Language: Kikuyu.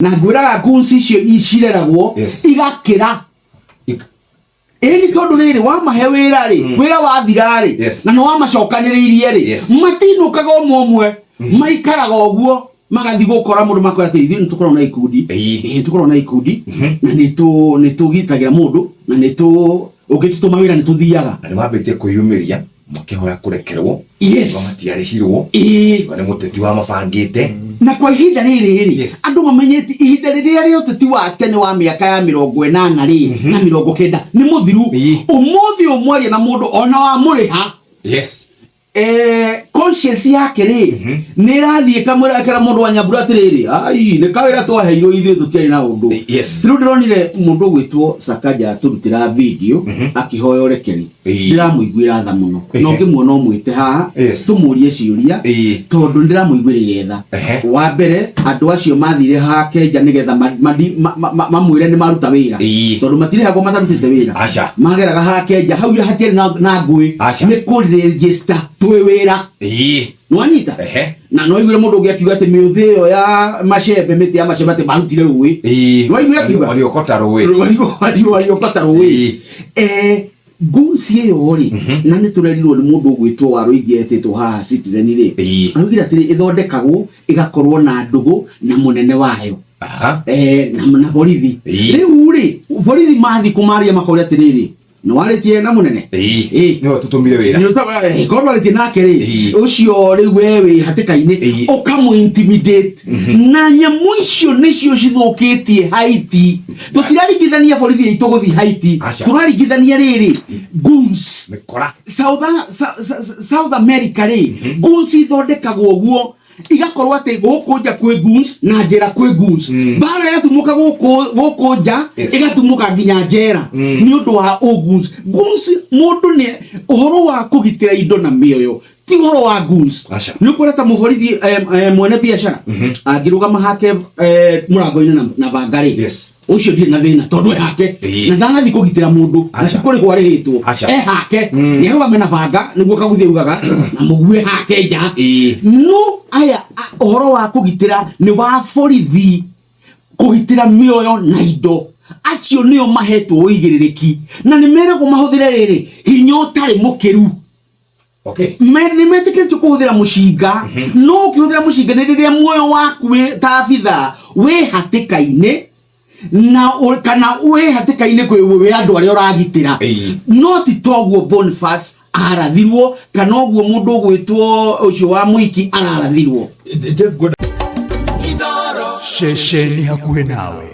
Na ngwĩraga goons icio cireragwo igakĩra. Ĩni tondũ rĩrĩ wamahe wĩra rĩ, wĩra wathira rĩ, na nĩ wamacokanĩrĩirie rĩ, matinũkaga ũmwe ũmwe, maikaraga ũguo magathiĩ gũkora mũndũ makwĩra atĩ ithuĩ nĩ tũkoragwo na ikundi. Ĩĩ, tũkoragwo na ikundi na nĩ tũgitagĩra mũndũ na nĩ tũ ũngĩtũtũma wĩra nĩ tũthiaga. Na nĩ mambĩtie kwĩyumĩria makĩhoya kũrekerwo. Matiarĩhirwo. Nĩ mũteti wamabangĩte. Na kwa ihinda rĩrĩ rĩ, andũ mamenyete ihinda rĩrĩa rĩa ũteti wa tene wa mĩaka ya 80 rĩ na 90 nĩ mũthiru. Ũmũthĩ ũmwaria na mũndũ ona wamũrĩha, conscience yake rĩ nĩ ĩrathiĩ ĩkamwĩra ĩkera mũndũ wa Nyambura atĩrĩrĩ, ai nĩ kawĩra twaheirwo ithuĩ tũtiarĩ na ũndũ. Rĩu ndĩronire mũndũ ũgwĩtwo Sakaja atũrutĩra video akĩhoya ũrekeri. Ndĩramũiguĩra tha mũno na ũngĩmuona ũmwĩte haha tũmũrie ciũria tondũ ndĩramũiguĩrĩire tha. Wa mbere, andũ acio mathire hake nja nĩgetha mamwĩre nĩ maruta wĩra tondũ matirĩhagwo matarutĩte wĩra. Mageraga hake nja hau hatiarĩ na ngũĩ. Nĩ kũ-register twĩ wĩra. Nĩwanyita? Na no iguire mũndũ ũngĩ akiuga atĩ mĩũthĩ ĩyo ya macembe, mĩtĩ ya macembe, atĩ marutire rũĩ. Nĩwaiguire akiuga? Wariokota rũĩ. Wariokota rũĩ. Goons ĩyo rĩ, na nĩ tũrerirwo nĩ mũndũ ũgwĩtwo wa Rũingĩ etĩtwo haha Citizen rĩ, araugire atĩrĩ ĩthondekagwo ĩgakorwo na ndũgũ na mũnene wayo. Na borithi. Rĩu rĩ, borithi mathiĩ kũmaria makoria atĩrĩrĩ, nĩ warĩtie na mũnene? Nĩwe tũtũmire wĩra. Korwo ndwarĩtie nake rĩ, ũcio rĩu we wĩ hatĩka-inĩ, ũkamũ intimidate. Na nyamũ icio nĩcio cithũkĩtie Haiti. Tũtiraringithania borithi aitũ gũthiĩ Haiti. Aca. Tũraringithania rĩrĩ goons. Mĩkora. South America rĩ, goons ithondekagwo ũguo igakorwo atĩ gũkũ nja kwĩ goons na njera kwĩ goons. Mbara ĩgatumũka gũkũ nja, ĩgatumũka nginya njera nĩ ũndũ wa ũ goons. Goons mũndũ nĩ ũhoro wa kũgitĩra indo na mĩoyo, ti ũhoro wa goons. Aca. Nĩ ũkuona ta mũborithi mwene biacara angĩrũgama hake mũrango-inĩ na banga rĩ, ũcio ndirĩ na thĩna tondũ e hake na ndanathiĩ kũgitĩra mũndũ na ti kũrĩhwo arĩhĩtwo. E hake nĩ arũgame na banga nĩguo kaguthĩ augaga na mũgue hake nja. No aya ũhoro wa kũgitĩra nĩ wa borithi kũgitĩra mĩoyo na indo, acio nĩo mahetwo ũigĩrĩrĩki na nĩ meragwo mahũthĩre rĩrĩ hinya ũtarĩ mũkĩru. Nĩ metĩkĩrĩtio kũhũthĩra mũcinga, no ũkĩhũthĩra mũcinga nĩ rĩrĩa muoyo waku wĩ ta abithaa wĩ hatĩka-inĩ na kana wĩ hatĩka-inĩ kwĩ wĩ andũ arĩa ũragitĩra. No ti toguo Boniface arathirwo kana ũguo mũndũ ũgwĩtwo ũcio wa mũiki ararathirwo. Jeff Gordon. Ceceni hakuhĩ nawe.